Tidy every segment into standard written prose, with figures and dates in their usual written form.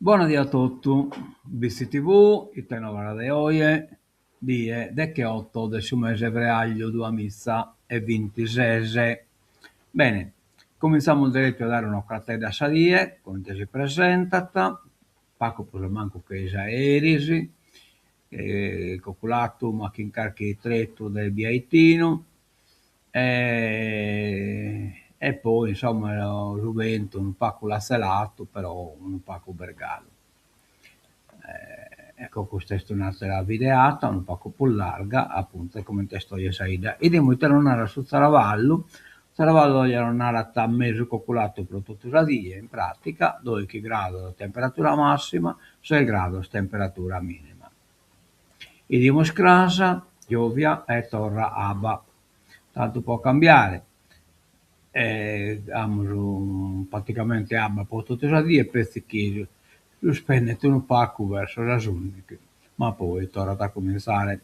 Bona die a totu, Bitzi TV, ite novas de oje, die decheoto de su mese 'e freagliu duamiza e bintises. Bene, cumintzamus deretu a dare un'ocratedda a sa die, comente si presentat, pacu prus o mancu che sa 'e eris, coculatu ma chin carchi tretu de biaitinu e poi insomma su bentu unu pacu latzelatu però unu pacu b'est galu. Ecco custa est un'attera videata unu pacu prus larga appuntu 'e comente est oje sa 'idda. 'Idimus ite nos narat su zaravallu, su zaravallu oje nos narat mesu coculatu pro totu sa die, in pratica doichi grados temperatura massima, ses grados temperatura minima. 'Idimus cras, giovia e torra abba, tantu pro cambiare. Amus praticamente abba pro totu sa die petzi chi suspendet unu pacu verso sas undichi, ma poi torrat a cumintzare.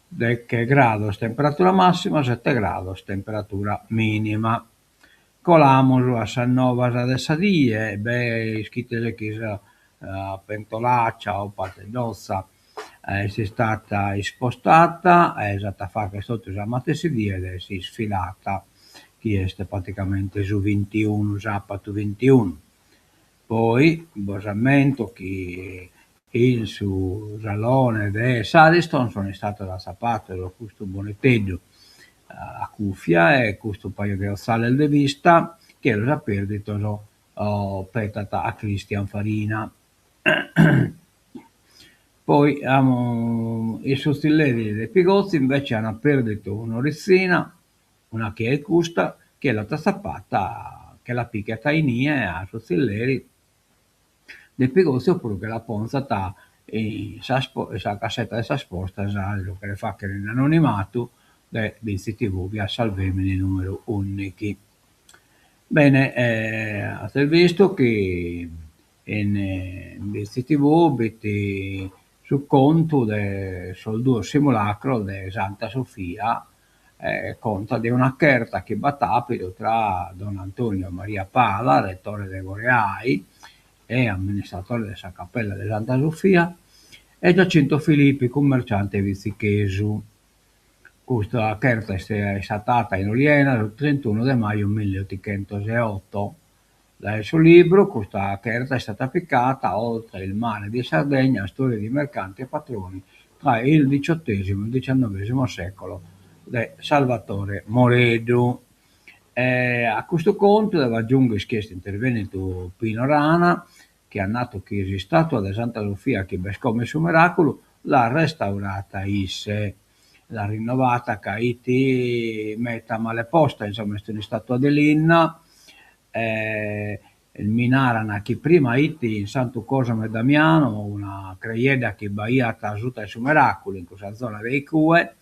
Deche grados temperatura massima, sete grados temperatura minima. Colamus a sas novas de sa die, beh ischites chi sa pentolaccia o pateddotza est istata ispostata e s'at a fagher totu sa matessi die de s'isfilata, chi est praticamente su vintiunu, sapatu vintiunu. Poi bos ammento chi in su salone de s'Ariston sono istatos atzapatos custu boneteddu a cuffia e custu paju de otzales de vista, chie los at perditos petat a Cristian Farina. Poi amus in su tzilleri de Pigozzi invece an perditu un'oritzina, una chi est custa, chie l'at atzapata che la pichet a inie a su tzilleri de Pigozzi oppuru che la ponzat in sas in sa cassetta de sas postas, si lu cheret fagher in anonimatu, de Bitzi TV, via Salvemini numeru undichi. Bene azes bistu chi in Bitzi TV b'it su contu de sos duos simulacros de Santa Sofia, contat de una cherta chi b'at àpidu tra Don Antonio Maria Pala, retore de Goreai e amministratore de sa capella de Santa Sofia, e Giacinto Filippi, cummerciante bitzichesu. Custa cherta est istata 'atta in Oliena su trintunu de maju milliotichentoseotto. Dae su libru custa cherta est istata picata Oltre il mare di Sardegna, storie di mercanti e patroni tra il diciottesimo e il diciannovesimo secolo de Salvatore Moreddu. A custu contu devo aggiungher chi est intervennitu Pino Rana, chi at natu chi s'istatua de Santa Sofia chi b'est como in su Meraculu l'at restaurata isse, l'at rinnovata ca 'it meta male posta, insomma est un'istatua de linna mi naran chi prima 'it in Santu Cosimo e Damiano una crejedda chi b'aiat suta 'e su Meraculu in cussa zona de icue,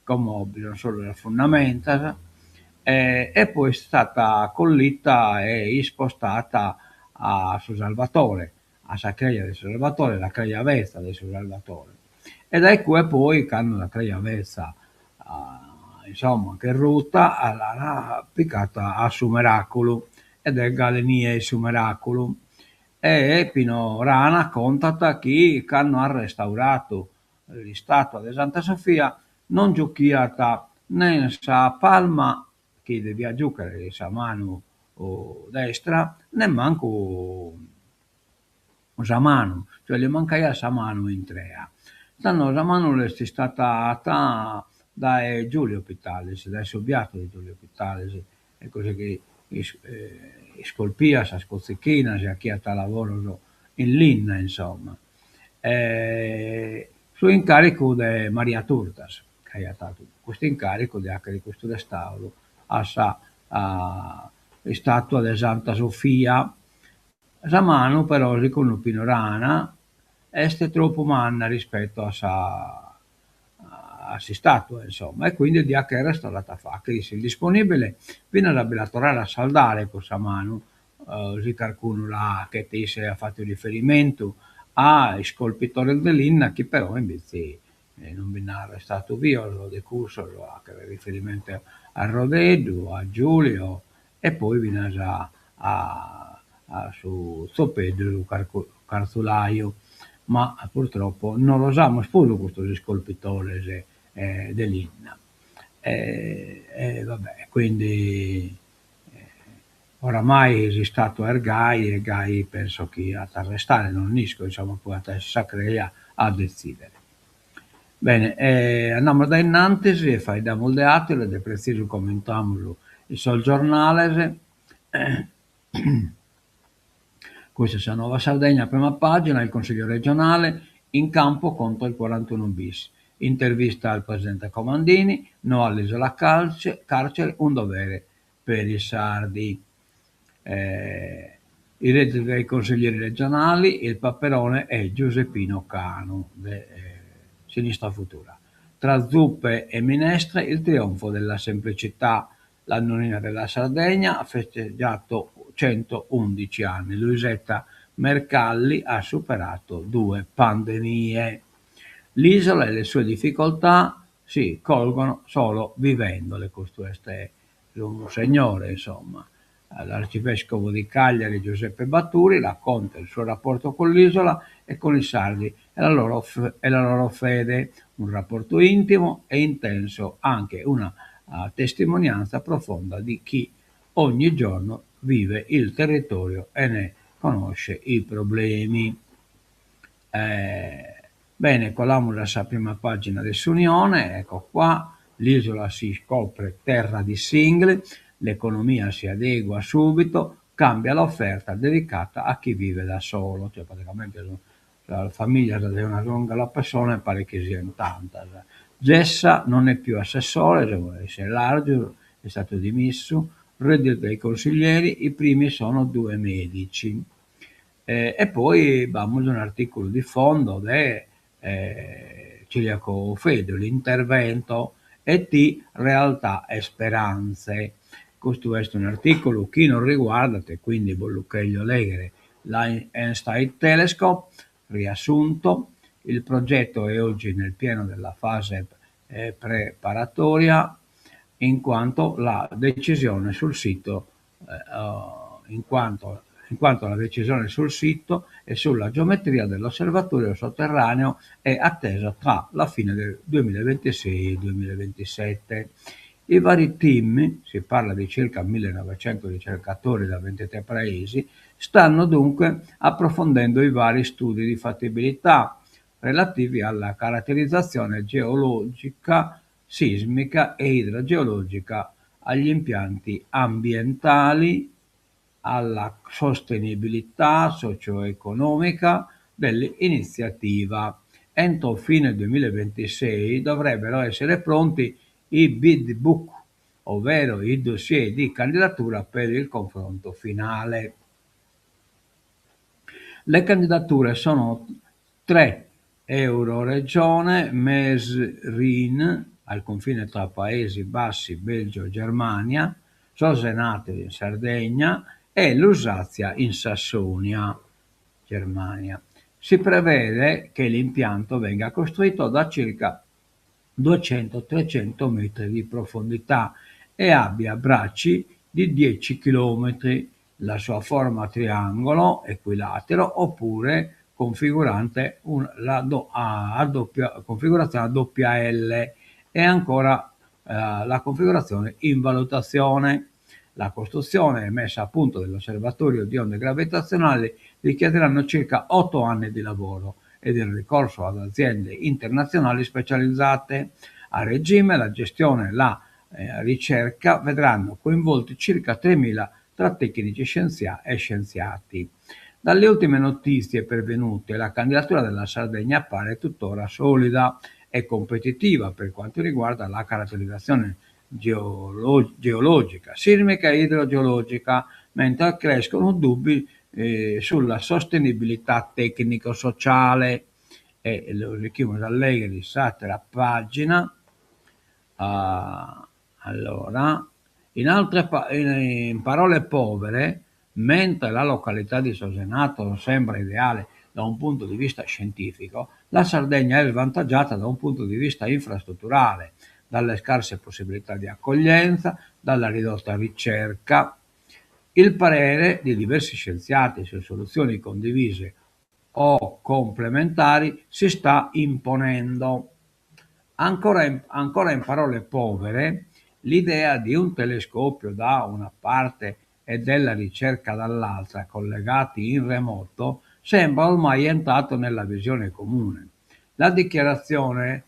como bi sun solu sas fundamentas, e poi est istata collita e ispostata a su Salvatore, a sa creja de su Salvatore, sa creja betza de su Salvatore. E dae cue poi cando sa creja betza insomma ch'est ruta l'an picata a su Meraculu ed est galu inie in su Meraculu. E Pino Rana contat chi cando at restauratu l'istatua de Santa Sofia non giuchiat nen sa palma chi deviat giuchere in sa manu destra, nemmancu sa manu, cioè li mancaiat sa manu intrea. Tando sa manu l'est istata 'atta dae Giulio Pittalis, dae su biatu de Giulio Pittalis, e così chi iscolpiat sas cotzichinas e 'achiat lavoros in linna insomma. Su incaricu de Maria Turtas, chi aiat 'atu custu incaricu de 'achere custu restauru a sa istatua de Santa Sofia. Sa manu però, segundu Pino Rana, est tropu manna rispetto a sa a s'istatua insomma e quindi diat cherrer torrata a fagher, isse est disponibile finas a bi la torrare a saldare cussa manu si carcunu la 'achet, isse at fatu riferimentu a iscolpitores de linna chi però imbetze non bi nd'at restatu bios de cussos, 'achet riferimentu a Rodeddu, a Giulio e poi finas a a su Zopeddu su. cartzulaju, ma purtroppo no los amus puru custos iscolpitores de linna. E va bè, quindi oramai s'istatu est gai e gai penso chi at a restare, no nd'isco, insomma, poi at a esser sa creja a detzidere. Bene andamus dae innantis e faeddamus de atteru e de pretzisu commentamus sos giornales. Custa est sa Nuova Sardegna, prima pagina, il Consiglio regionale in campo contro il 41 bis. Intervista al presidente Comandini, no all'isola carcere, un dovere per i sardi. I redditi dei consiglieri regionali, il paperone è Giuseppino Canu de Sinistra Futura. Tra zuppe e minestre il trionfo della semplicità. La nonnina della Sardegna ha festeggiato 111 anni. Luisetta Mercalli ha superato due pandemie. L'isola e le sue difficoltà si colgono solo vivendole. Custu est su segnore, insomma. L'arcivescovo di Cagliari Giuseppe Baturi racconta il suo rapporto con l'isola e con i sardi e la loro, e la loro fede, un rapporto intimo e intenso, anche una testimonianza profonda di chi ogni giorno vive il territorio e ne conosce i problemi. Bene, colamus a sa prima pagina de s'Unione, ecco qua, l'isola si scopre terra di single, l'economia si adegua subito, cambia l'offerta dedicata a chi vive da solo, cioè praticamente sas familias de una singola pessone paret chi sian tantas. Gessa non è più assessore, Selargius è stato dimesso, reddito dei consiglieri, i primi sono due medici. E poi b'amus un'articulu de fondo de Ciriaco Fedeli, l'intervento ET realtà e speranze. Custu est un'articulu chi nos riguardat e quindi bos lu cherjo leghere. L'Einstein Telescope, riassunto, il progetto è oggi nel pieno della fase preparatoria in quanto la decisione sul sito in quanto in quanto la decisione sul sito e sulla geometria dell'osservatorio sotterraneo è attesa tra la fine del 2026 e il 2027. I vari team, si parla di circa 1900 ricercatori da 23 paesi, stanno dunque approfondendo i vari studi di fattibilità relativi alla caratterizzazione geologica, sismica e idrogeologica, agli impianti ambientali, alla sostenibilità socio-economica dell'iniziativa. Entro fine 2026 dovrebbero essere pronti i bid book, ovvero i dossier di candidatura per il confronto finale. Le candidature sono tre: Euroregione, Meuse-Rhin, al confine tra Paesi Bassi, Belgio e Germania, Sos Enattos in Sardegna e Lusazia in Sassonia, Germania. Si prevede che l'impianto venga costruito da circa 200-300 metri di profondità e abbia bracci di 10 chilometri, la sua forma triangolo equilatero oppure configurante un, la do, a, a doppia, configurazione a doppia L e ancora eh, la configurazione in valutazione. La costruzione e messa a punto dell'osservatorio di onde gravitazionali richiederanno circa 8 anni di lavoro ed il ricorso ad aziende internazionali specializzate. A regime la gestione e la eh, ricerca vedranno coinvolti circa 3.000 tra tecnici scienzia- e scienziati. Dalle ultime notizie pervenute, la candidatura della Sardegna appare tuttora solida e competitiva per quanto riguarda la caratterizzazione geolo- geologica, sismica e idrogeologica, mentre crescono dubbi eh, sulla sostenibilità tecnico-sociale. E lu sighimus a lèghere in s'àtera pàgina. Uh, allora, in, altre pa- in parole povere, mentre la località di Sos Enattos sembra ideale da un punto di vista scientifico, la Sardegna è svantaggiata da un punto di vista infrastrutturale, dalle scarse possibilità di accoglienza, dalla ridotta ricerca. Il parere di diversi scienziati su soluzioni condivise O complementari si sta imponendo. Ancora in, ancora in parole povere, l'idea di un telescopio da una parte e della ricerca dall'altra, collegati in remoto, sembra ormai entrato nella visione comune. La dichiarazione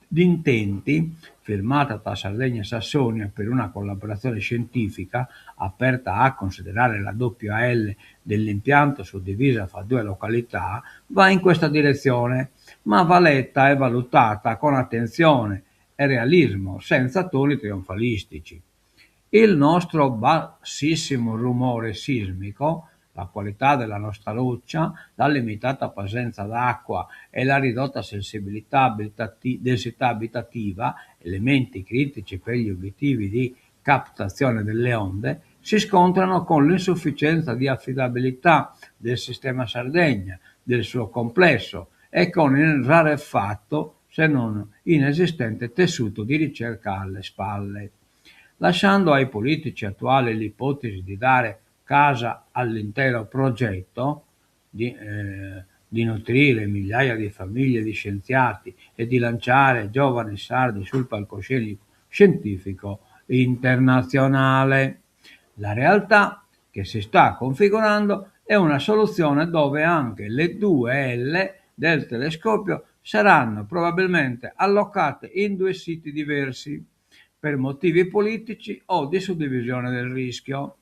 d'intenti firmata tra Sardegna e Sassonia per una collaborazione scientifica aperta a considerare la doppia L dell'impianto suddivisa fra due località, va in questa direzione, ma va letta e valutata con attenzione e realismo, senza toni trionfalistici. Il nostro bassissimo rumore sismico, la qualità della nostra roccia, la limitata presenza d'acqua e la ridotta sensibilità abitati- densità abitativa, elementi critici per gli obiettivi di captazione delle onde, si scontrano con l'insufficienza di affidabilità del sistema Sardegna, del suo complesso e con il rarefatto, se non inesistente, tessuto di ricerca alle spalle. Lasciando ai politici attuali l'ipotesi di dare casa all'intero progetto, di, eh, di nutrire migliaia di famiglie di scienziati e di lanciare giovani sardi sul palcoscenico scientifico internazionale. La realtà che si sta configurando è una soluzione dove anche le due L del telescopio saranno probabilmente allocate in due siti diversi, per motivi politici o di suddivisione del rischio.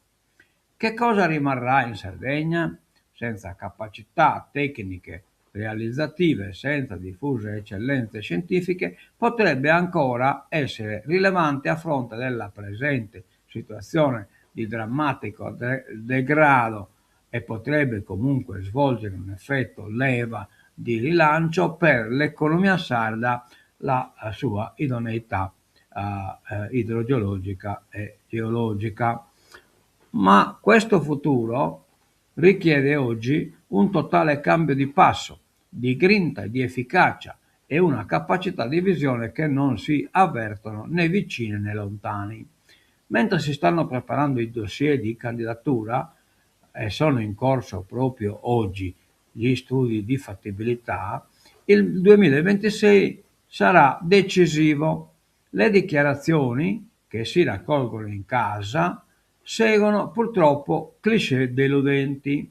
Che cosa rimarrà in Sardegna? Senza capacità tecniche realizzative, senza diffuse eccellenze scientifiche, potrebbe ancora essere rilevante a fronte della presente situazione di drammatico de- degrado e potrebbe comunque svolgere un effetto leva di rilancio per l'economia sarda la sua idoneità eh, idrogeologica e geologica. Ma questo futuro richiede oggi un totale cambio di passo, di grinta e di efficacia e una capacità di visione che non si avvertono né vicini né lontani. Mentre si stanno preparando i dossier di candidatura e sono in corso proprio oggi gli studi di fattibilità, il 2026 sarà decisivo. Le dichiarazioni che si raccolgono in casa seguono purtroppo cliché deludenti.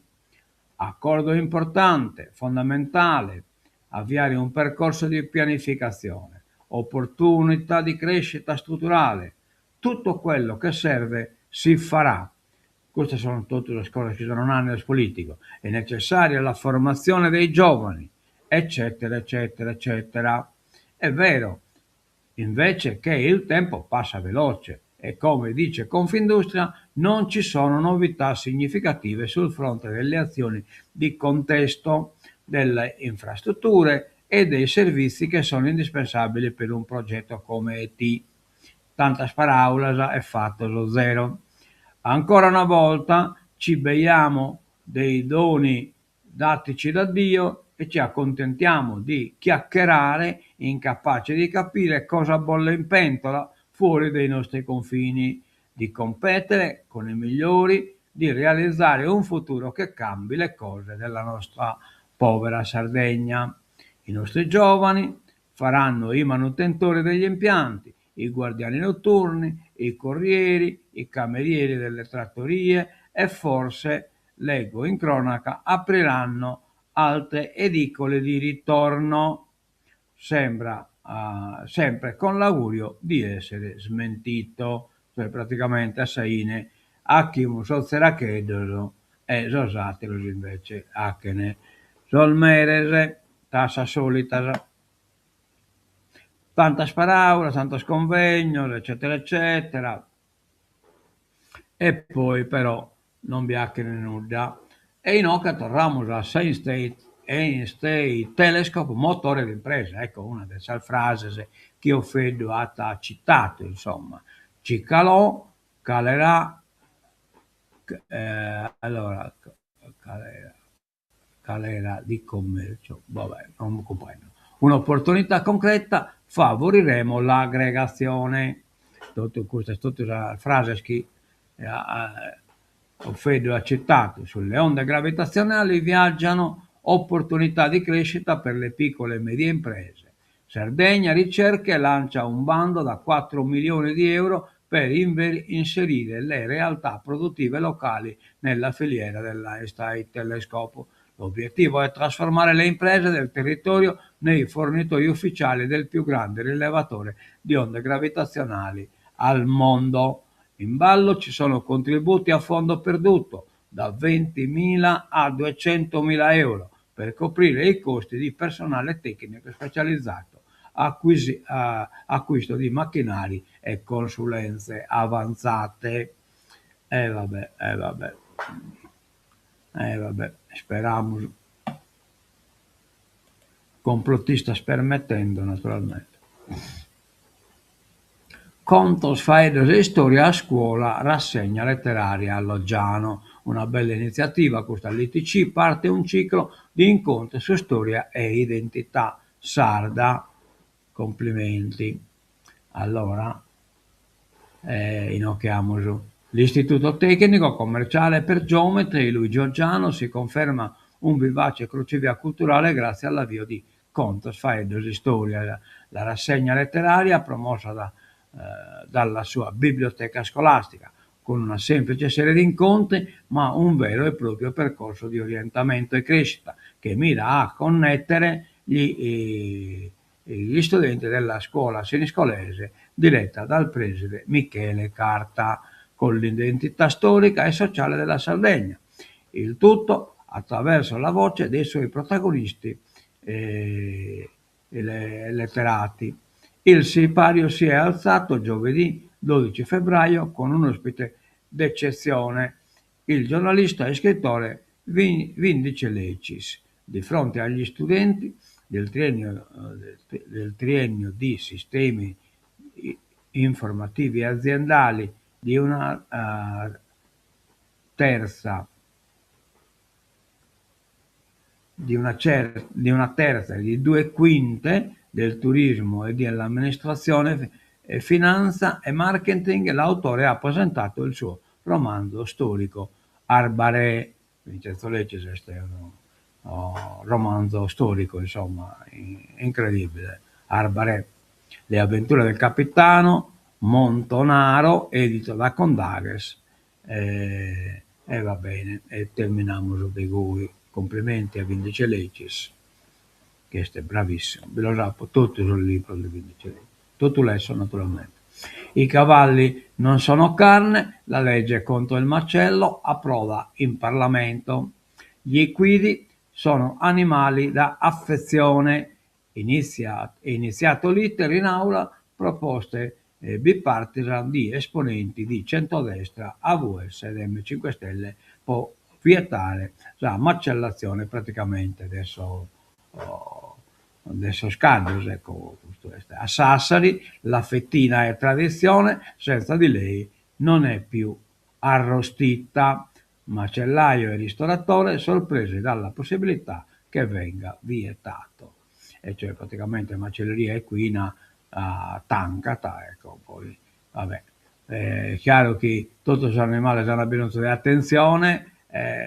Accordo importante, fondamentale, avviare un percorso di pianificazione, opportunità di crescita strutturale, tutto quello che serve si farà. Queste sono tutte le cose che sono nel politico. È necessaria la formazione dei giovani, eccetera, eccetera, eccetera. È vero, invece che il tempo passa veloce e come dice Confindustria non ci sono novità significative sul fronte delle azioni di contesto, delle infrastrutture e dei servizi che sono indispensabili per un progetto come ET. Tantas paraulas e fatto zero. Ancora una volta ci beiamo dei doni datici da Dio e ci accontentiamo di chiacchierare, incapaci di capire cosa bolle in pentola fuori dai nostri confini, di competere con i migliori, di realizzare un futuro che cambi le cose della nostra povera Sardegna. I nostri giovani faranno i manutentori degli impianti, i guardiani notturni, i corrieri, i camerieri delle trattorie e forse, leggo in cronaca, apriranno altre edicole di ritorno. Sembra uh, sempre con l'augurio di essere smentito. Cioè praticamente a sa 'ine 'achimus sos tzeracheddos e sos àteros invece 'achene sos meres, sas sòlitas. Tantas paràulas, tantos convegnos, eccètera eccètera. E poi però non bi 'achene nudda. E inoghe torramus a Einstein Telescope, motore di impresa, ecco una de sas frases chi Offeddu at citadu, insomma. Ci calò, calerà, eh, allora, calera, calera di commercio, vabbè, non comprendo. Un'opportunità concreta, favoriremo l'aggregazione. Totu custas, totu sas frases chi eh, Offeddu at citadu, sulle onde gravitazionali viaggiano opportunità di crescita per le piccole e medie imprese. Sardegna Ricerche lancia un bando da 4 milioni di euro per inserire le realtà produttive locali nella filiera dell'Einstein Telescope. L'obiettivo è trasformare le imprese del territorio nei fornitori ufficiali del più grande rilevatore di onde gravitazionali al mondo. In ballo ci sono contributi a fondo perduto da 20.000 a 200.000 euro per coprire i costi di personale tecnico specializzato, acquisto di macchinari e consulenze avanzate. E vabbè, e vabbè, e vabbè, speramus. Complotistas permettendo, naturalmente. Contos, faeddos e istòria a scuola, rassegna letteraria a Loggiano. Una bella initziativa custa all'ITC, parte un ciclo di incontri su storia e identità sarda. Complimenti. Allora, inoghe amus L'Istituto Tecnico Commerciale per Geometri Luigi Oggiano si conferma un vivace crocevia culturale grazie all'avvio di Contos, Faeddos, Istòrias, la rassegna letteraria promossa da dalla sua biblioteca scolastica, con una semplice serie di incontri, ma un vero e proprio percorso di orientamento e crescita che mira a connettere gli, gli studenti della scuola siniscolese diretta dal preside Michele Carta con l'identità storica e sociale della Sardegna. Il tutto attraverso la voce dei suoi protagonisti eh, letterati. Il sipario si è alzato giovedì 12 febbraio con un ospite d'eccezione, il giornalista e scrittore Vindice Lecis, di fronte agli studenti del triennio, del triennio di sistemi informativi aziendali di una uh, terza di una, cer- di una terza e di due quinte del turismo e dell'amministrazione, e finanza e marketing, l'autore ha presentato il suo romanzo storico Arbarè. Vincenzo Lecis est unu romanzo storico, insomma, incredibile. Arbarè. Le avventure del capitano Montonaro, edito da Condaghes. E, e va bene, e terminamus de goi. Complimenti a Vindice Lecis, chi est bravissimo. Bi los apo totu sos libros de Vindice Lecis, totu lessos naturalmente. I cavalli non sono carne, la legge contro il macello approda in Parlamento. Gli equidi sono animali da affezione. Inizia, è iniziato l'iter in aula, proposte bipartisan di esponenti di centrodestra, AVS ed M5 Stelle po vietare sa macellazione praticamente de sos de sos caddos, ecco, custu est. A Sassari la fettina è tradizione, senza di lei non è più arrostita. Macellaio e ristoratore sorpresi dalla possibilità che venga vietato. E cioè praticamente macelleria equina tancat, ecco, poi vabbè. Est chiaru chi totu sos animales an bisonzu de atentzione,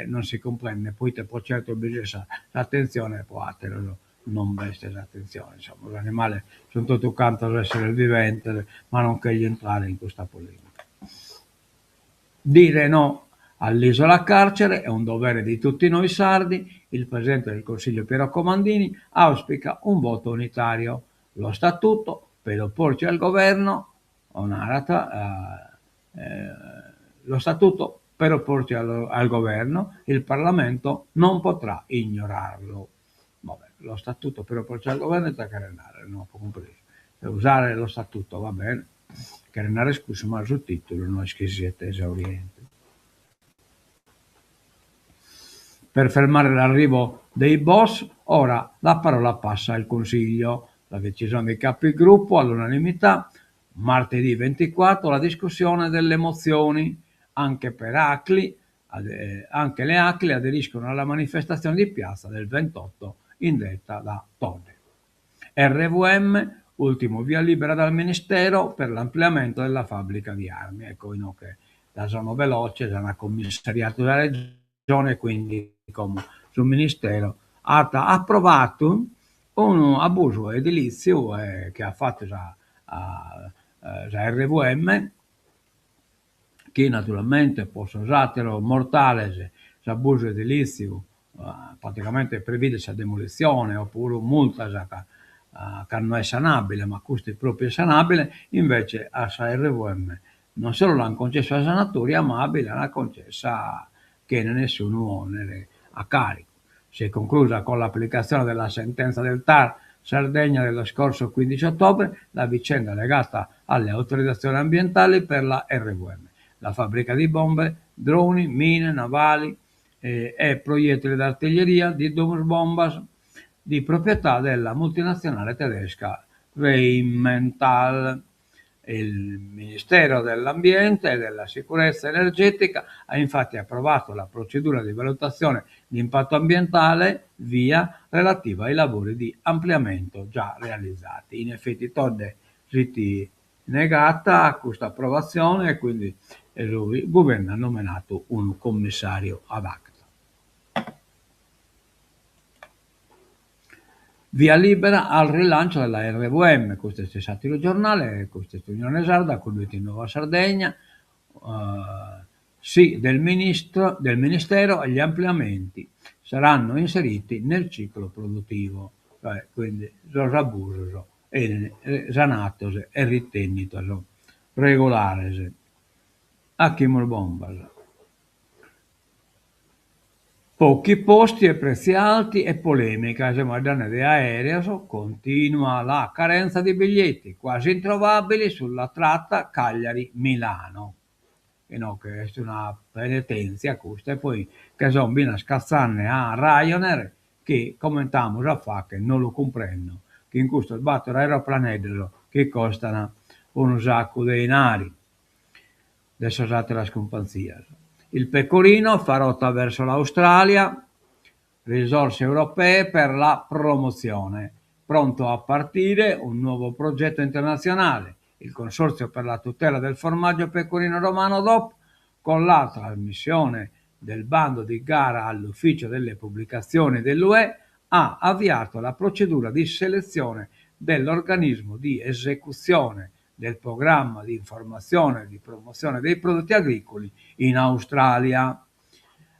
non si cumprendet poite po certos bi siat s'atentzione e po ateros non b'est s'atentzione, insomma sos animales sun totu cantos esseres viventes, ma non cherjo intrare in custa polemica. Dire no all'isola carcere è un dovere di tutti noi sardi, il presidente del Consiglio Piero Comandini auspica un voto unitario. Lo statuto per opporci al governo, narat, lo statuto per opporci al, al governo, il Parlamento non potrà ignorarlo. Vabbè, lo statuto per opporci al governo ite cheret narrer, no apo cumpresu. Usare lo statuto, va bene, cheret narrer cussu, ma su titulu no est chi siet esauriente. Per fermare l'arrivo dei boss, ora la parola passa al Consiglio. La decisione dei capigruppo all'unanimità, martedì 24 la discussione delle mozioni. Anche per Acli, anche le Acli aderiscono alla manifestazione di piazza del 28 indetta da Todde. RVM, ultimo via libera dal Ministero per l'ampliamento della fabbrica di armi. Ecco, inoghe. La sono veloces, ant commissariadu sa Regione e quindi como su Ministero at aprovadu unu abusu edilìtziu chi at fatu sa sa RVM, chi naturalmente po sos àteros mortales s'abusu edilìtziu praticamente previdet sa demolitzione opuru multas ca cando est sanàbile, ma custu est pròpiu insanàbile, invece a sa RVM non solu l'ant cuncessu sa sanatòria ma bi l'ant cuncessa chene nessunu ònere a càricu. Si è conclusa con l'applicazione della sentenza del TAR Sardegna dello scorso 15 ottobre la vicenda legata alle autorizzazioni ambientali per la RVM, la fabbrica di bombe, droni, mine navali e proiettili d'artiglieria di Domus Bombas, di proprietà della multinazionale tedesca Rheinmetall. Il Ministero dell'Ambiente e della Sicurezza Energetica ha infatti approvato la procedura di valutazione di impatto ambientale VIA relativa ai lavori di ampliamento già realizzati. In effetti Todde s'est negata custa approvazione e quindi su guvernu at nomenadu unu commissàriu ad acta. Via libera al rilancio della RVM, custu est s'àteru giornale, custu est Unione Sarda, cuddu est Nuova Sardegna, sì del ministro, del Ministero agli ampliamenti saranno inseriti nel ciclo produttivo, cioè quindi sos abusos 'enin sanados e ritènnidos regulares. 'Achimus bombas. Pochi posti e prezzi alti e polemica, semus faeddende de aereos, continua la carenza di biglietti, quasi introvabili sulla tratta Cagliari-Milano. Inoghe est una penetèntzia custa e poi che son finas catzende a Ryanair chi comente amus a fagher no lu cumprendo chin custos bator aeroplaneddos chi costan unu saccu de 'inari. De sas àteras cumpanzias. Il pecorino fa rotta verso l'Australia, risorse europee per la promozione. Pronto a partire un nuovo progetto internazionale, il Consorzio per la tutela del formaggio pecorino romano DOP, con la trasmissione del bando di gara all'ufficio delle pubblicazioni dell'UE, ha avviato la procedura di selezione dell'organismo di esecuzione del programma di informazione e di promozione dei prodotti agricoli in Australia.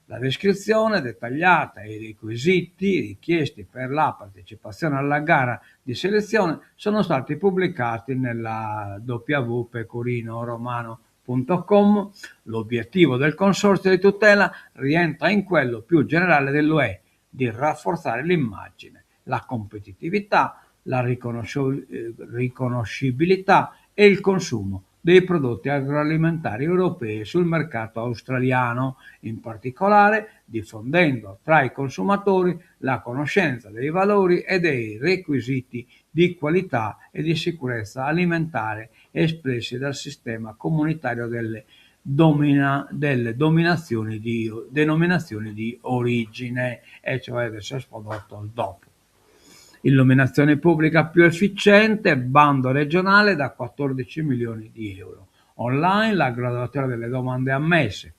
La descrizione dettagliata e i requisiti richiesti per la partecipazione alla gara di selezione sono stati pubblicati nella www.pecorinoromano.com. L'obiettivo del consorzio di tutela rientra in quello più generale dell'UE di rafforzare l'immagine, la competitività, la riconoscibilità e il consumo dei prodotti agroalimentari europei sul mercato australiano, in particolare diffondendo tra i consumatori la conoscenza dei valori e dei requisiti di qualità e di sicurezza alimentare espressi dal sistema comunitario delle domina, delle dominazioni di, denominazioni di origine, e cioè de sos prodottos DOP. Illuminazione pubblica più efficiente, bando regionale da 14 milioni di euro. Online la graduatoria delle domande ammesse.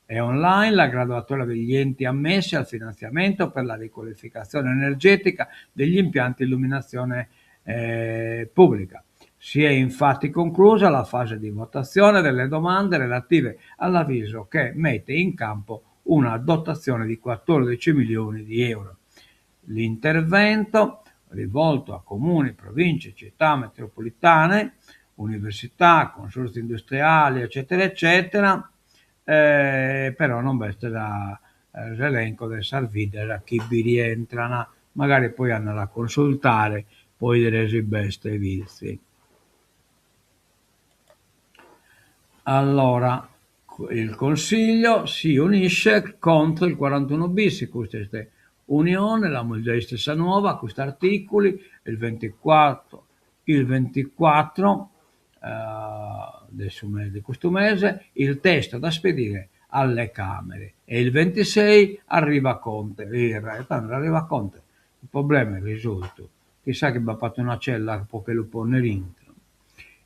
È online la graduatoria degli enti ammessi al finanziamento per la riqualificazione energetica degli impianti di illuminazione eh, pubblica. Si è infatti conclusa la fase di votazione delle domande relative all'avviso che mette in campo una dotazione di 14 milioni di euro. L'intervento, rivolto a comuni, province, città metropolitane, università, consorzi industriali, eccetera, eccetera, eh, però non b'est s'elenco de sas biddas chi bi rientran, magari poi andare a consultare po 'idere si b'est vitzi. Allora, il Consiglio si unisce contro il 41 bis, custa est Unione, l'amus giai 'istu in sa Nuova, cust'articulu, il 24, il 24 de su mese de custu mese, il testo da spedire alle Camere e il 26 arriva Conte, e tando arriva Conte, su problema est risoltu, chissà chi b'apat una cella po che lu ponnere intro.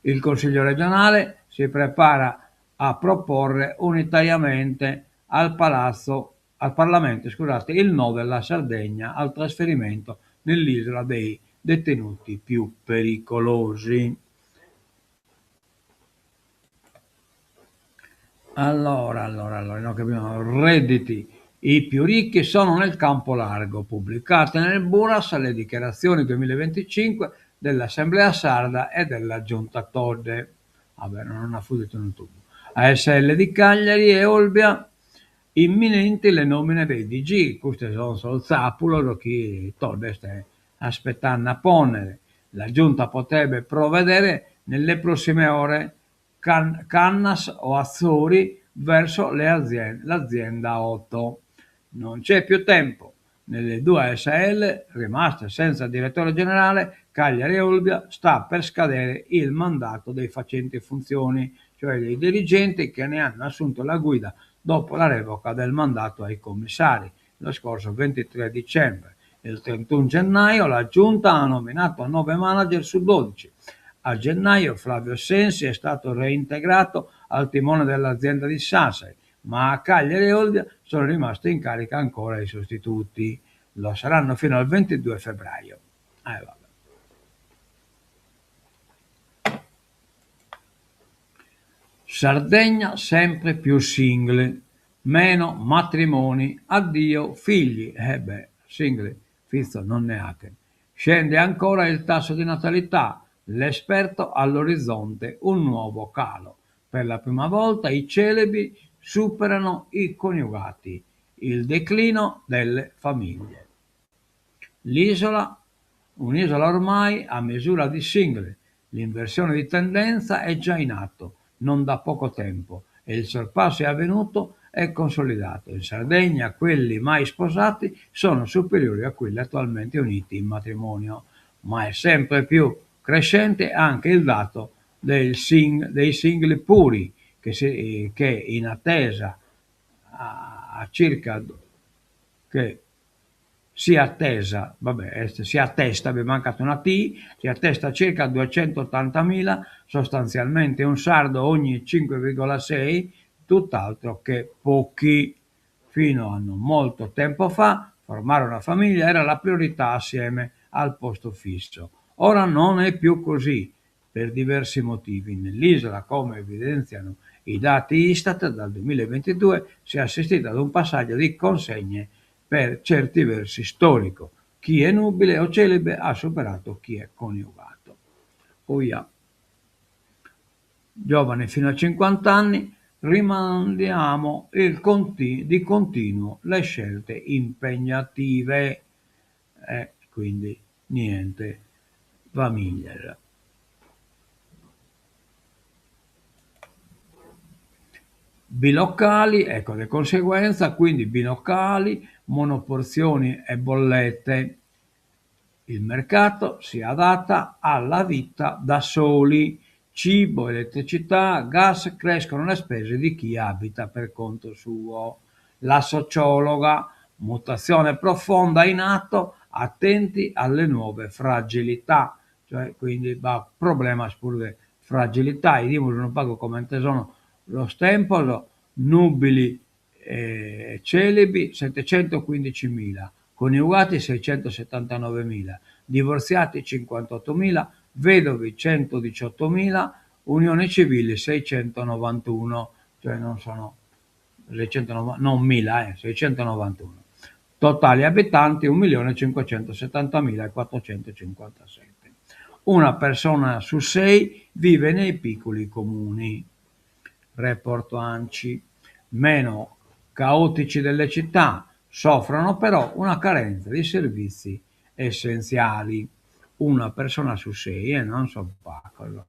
Il Consiglio regionale si prepara. a proporre unitariamente al Palazzo, al Parlamento scusate, il no della Sardegna al trasferimento nell'isola dei detenuti più pericolosi. Allora, allora, allora, no, che abbiamo redditi. I più ricchi sono nel campo largo. Pubblicate nel Buras le dichiarazioni 2025 dell'Assemblea Sarda e della Giunta Todde. Vabbè, non ha fudito un tubo. ASL di Cagliari e Olbia, imminenti le nomine dei DG. Custos sono sos tzàpulos chi Todde est aspetande a pònnere. La Giunta potrebbe provvedere nelle prossime ore Cannas o Atzori verso l'azienda 8. Non c'è più tempo. Nelle due ASL rimaste senza direttore generale, Cagliari e Olbia, sta per scadere il mandato dei facenti funzioni, cioè dei dirigenti che ne hanno assunto la guida dopo la revoca del mandato ai commissari lo scorso 23 dicembre. Il 31 gennaio la giunta ha nominato 9 manager su 12. A gennaio Flavio Sensi è stato reintegrato al timone dell'azienda di Sassari, ma a Cagliari e Olbia sono rimasti in carica ancora i sostituti. Lo saranno fino al 22 febbraio. Eh, vabbè. Sardegna sempre più single, meno matrimoni, addio figli. Eh beh, single, fizos non ne 'achen. Scende ancora il tasso di natalità, l'esperto all'orizzonte un nuovo calo. Per la prima volta i celibi superano i coniugati, il declino delle famiglie. L'isola, un'isola ormai a misura di single, l'inversione di tendenza è già in atto, non da poco tempo, e il sorpasso è avvenuto e consolidato. In Sardegna quelli mai sposati sono superiori a quelli attualmente uniti in matrimonio, ma è sempre più crescente anche il dato del sing, dei single puri, che, si, che in attesa a, a circa che si attesa, vabbè, si attesta, mi è mancata una T, si attesta circa 280.000, sostanzialmente un sardo ogni 5,6, tutt'altro che pochi. Fino a non molto tempo fa, formare una famiglia era la priorità assieme al posto fisso. Ora non è più così, per diversi motivi. Nell'isola, come evidenziano i dati Istat, dal 2022 si è assistito ad un passaggio di consegne per certi versi storico. Chi è nubile o celibe ha superato chi è coniugato. Oia. Giovani fino a 50 anni, rimandiamo il conti- di continuo le scelte impegnative. E quindi niente famiglia. Bilocali, ecco le conseguenze, quindi bilocali, monoporzioni e bollette. Il mercato si adatta alla vita da soli. Cibo, elettricità, gas, crescono le spese di chi abita per conto suo. La sociologa, mutazione profonda in atto, attenti alle nuove fragilità. Cioè, quindi b'at problemas puru de fragilità, 'idimus unu pagu comente sono sos tempos, nubili e celibi settecentoquindicimila, coniugati seicentosettantanovemila, divorziati cinquantottomila, vedovi centodiciottomila, unioni civili seicentonovantuno, cioè non sono non mila, eh, 691. Totali abitanti 1.570.457. Una persona su sei vive nei piccoli comuni. Report ANCI. Meno caotici delle città, soffrono però una carenza di servizi essenziali. Una persona su sei, e eh, non so pagos.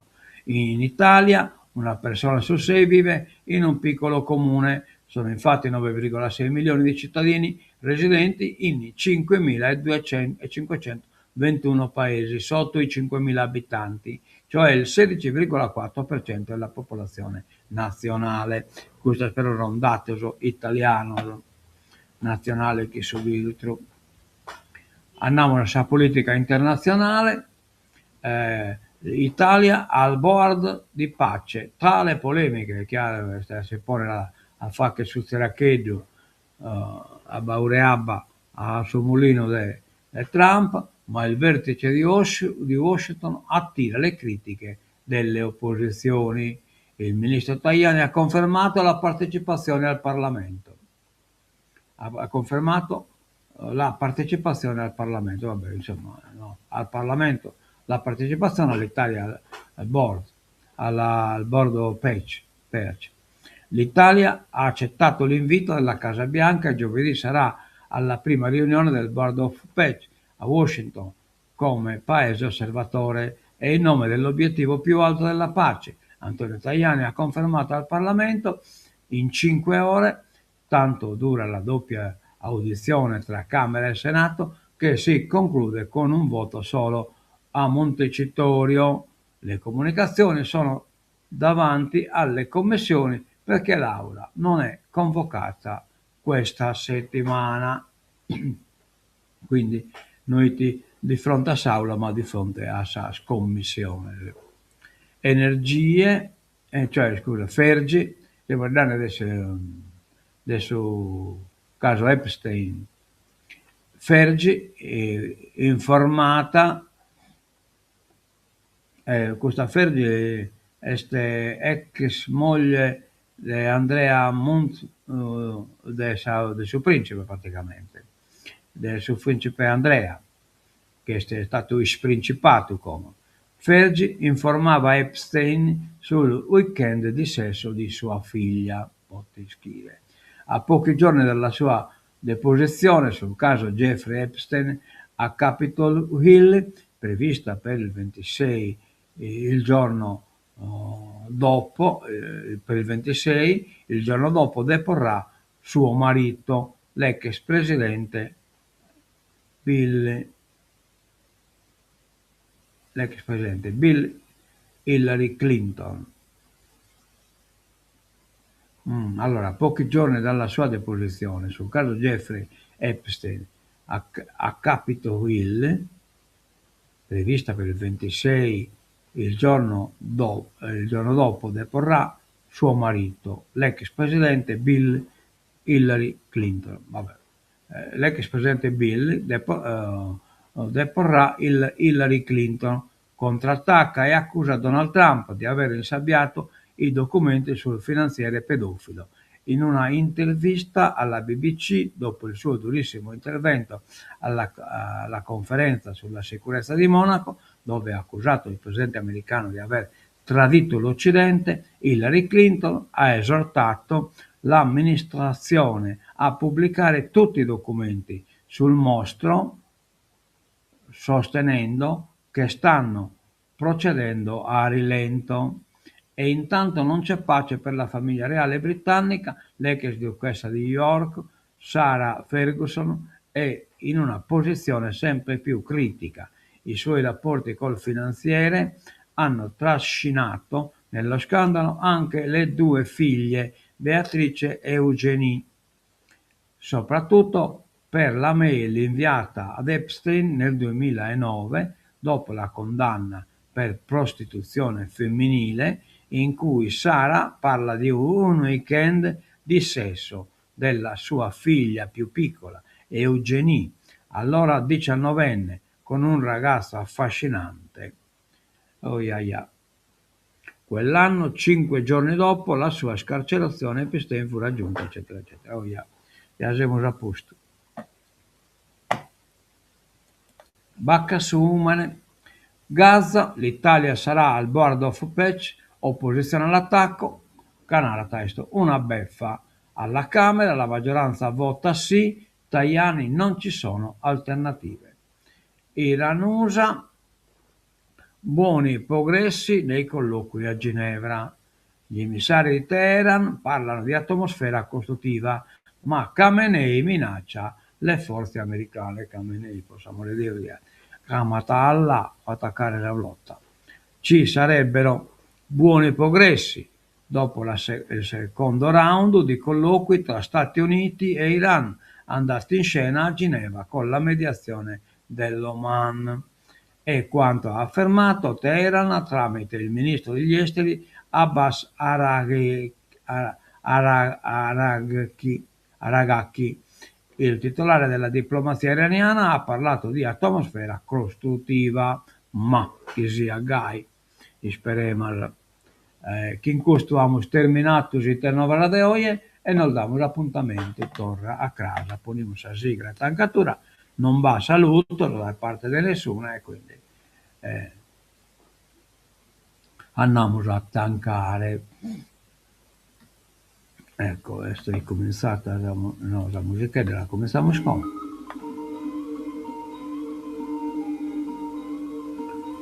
In Italia una persona su sei vive in un piccolo comune. Sono infatti 9,6 milioni di cittadini residenti in 5.521 paesi sotto i 5.000 abitanti, cioè il 16,4% della popolazione nazionale. Custos però sunt datos italianos, nazionale chi su filtru. Andamus a sa politica internatzionale. Italia al board di pace, tra le polemiche, chiaru est a si ponnere a faghere su tzeracheddu a baure abba a su mulinu de Trump, ma il vertice di Washington attira le critiche delle opposizioni. Il ministro Tajani ha confermato la partecipazione al Parlamento. Ha confermato la partecipazione al Parlamento, vabbè, insomma, no, al Parlamento, la partecipazione all'Italia al board, alla, al board of Peace. L'Italia ha accettato l'invito della Casa Bianca e giovedì sarà alla prima riunione del Board of Peace a Washington come paese osservatore e in nome dell'obiettivo più alto della pace. Antonio Tajani ha confermato al Parlamento in 5 ore, tanto dura la doppia audizione tra Camera e Senato, che si conclude con un voto solo a Montecitorio. Le comunicazioni sono davanti alle commissioni perché l'aula non è convocata questa settimana. Quindi noi ti, di fronte a s'aula, ma di fronte a sa commissione. Energie, eh, cioè scusa, Fergi, devo andare adesso, adesso caso Epstein. Fergi, eh, informata, eh, custa Fergi est ex moglie de Andrea Munt, de, sa, de su principe praticamente, de su principe Andrea, che est istadu isprincipadu como. Fergi informava Epstein sul weekend di sesso di sua figlia, ischire. A pochi giorni dalla sua deposizione sul caso Jeffrey Epstein a Capitol Hill, prevista per il 26 il giorno dopo, eh, per il 26, il giorno dopo deporrà suo marito, l'ex presidente Bill, l'ex presidente Bill Hillary Clinton. Allora, pochi giorni dalla sua deposizione sul caso Jeffrey Epstein a, a Capitol Hill, prevista per il 26 il giorno, do, il giorno dopo deporrà suo marito, l'ex presidente Bill Hillary Clinton. Vabbè. Eh, l'ex presidente Bill depo, eh, deporrà il Hillary Clinton, contrattacca e accusa Donald Trump di aver insabbiato i documenti sul finanziere pedofilo. In una intervista alla BBC, dopo il suo durissimo intervento alla, alla conferenza sulla sicurezza di Monaco, dove ha accusato il presidente americano di aver tradito l'Occidente, Hillary Clinton ha esortato l'amministrazione a pubblicare tutti i documenti sul mostro, sostenendo che stanno procedendo a rilento. E intanto non c'è pace per la famiglia reale britannica, l'ex duchessa di York, Sarah Ferguson, è in una posizione sempre più critica. I suoi rapporti col finanziere hanno trascinato nello scandalo anche le due figlie, Beatrice e Eugenie, soprattutto per la mail inviata ad Epstein nel 2009 dopo la condanna per prostituzione femminile in cui Sara parla di un weekend di sesso della sua figlia più piccola, Eugenie, allora diciannovenne, con un ragazzo affascinante. Oh, ia, ia. Quell'anno, 5 giorni dopo la sua scarcerazione, Epstein fu raggiunto, eccetera, eccetera. Oh, ia. Ja semus a postu. Bacca su Gaza, l'Italia sarà al board of peace, opposizione all'attacco, ca narat est una beffa. Alla Camera la maggioranza vota sì, Tajani non ci sono alternative. Iran-USA, buoni progressi nei colloqui a Ginevra. Gli emissari di Teheran parlano di atmosfera costruttiva, ma Khamenei minaccia le forze americane. Khamenei, possiamo dire, Ramata Allah, attaccare la flotta. Ci sarebbero buoni progressi dopo la se- il secondo round di colloqui tra Stati Uniti e Iran andati in scena a Ginevra con la mediazione dell'Oman. È quanto ha affermato Teheran tramite il ministro degli Esteri Abbas Araghchi. Il titolare della diplomazia iraniana ha parlato di atmosfera costruttiva. Ma chi siat gai, isperemus. Chin custu amus terminadu s'Ite Novas de oje e nos damus apuntamentu torra a cras. Ponimus sa sigla 'e tancatura, non b'at saludos dae parte de nessuna e quindi andamus a tancare. Ecco, est ricominzata sa no sa musichedda la cominzamus como.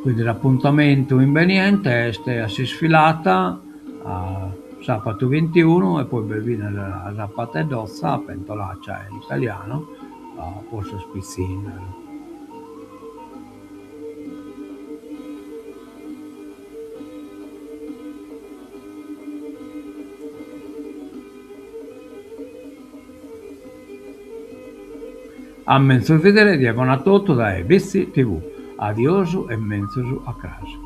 Quindi s'apuntamentu imbeniente est a s'isfilata a sapatu bintiunu e poi b'est finas sa pateddotza, pentolaccia in italiano, po sos pitzinnos. A menzus bìdere, die bona a totu dae Bitzi TV. Adiosu e menzus a cras.